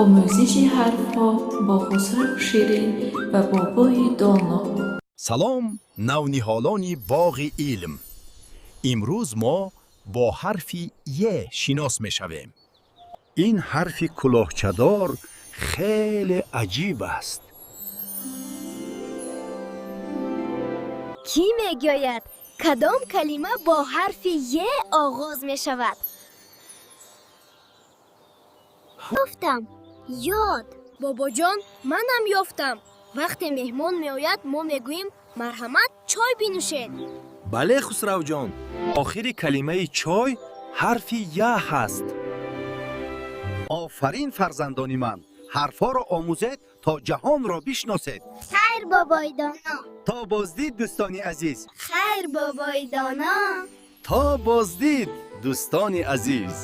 Омӯзиши ҳарфҳо бо Хусраву Ширин ва Бобои Доно. Салом, навниҳолони боғи илм! Имрӯз мо бо ҳарфи Е шинос мешавем. Ин ҳарфи кулоҳчадор хеле аҷиб аст. Кӣ мегӯяд, кадом калима бо ҳарфи Е оғоз мешавад? Ёфтам, ёд. Бобоҷон, манам ёфтам. Вақте меҳмон меояд, мо мегӯем: «Марҳамат, чой бинӯшед». Бале, Хусравҷон, охири калимаи чой ҳарфи Я ҳаст. Офарин, фарзандони ман! Ҳарфҳоро омӯзед, то ҷаҳонро бишносед. Хайр, Бобои Доно. То боздид, дӯстони азиз. Хайр, Бобои Доно. То боздид, дӯстони азиз.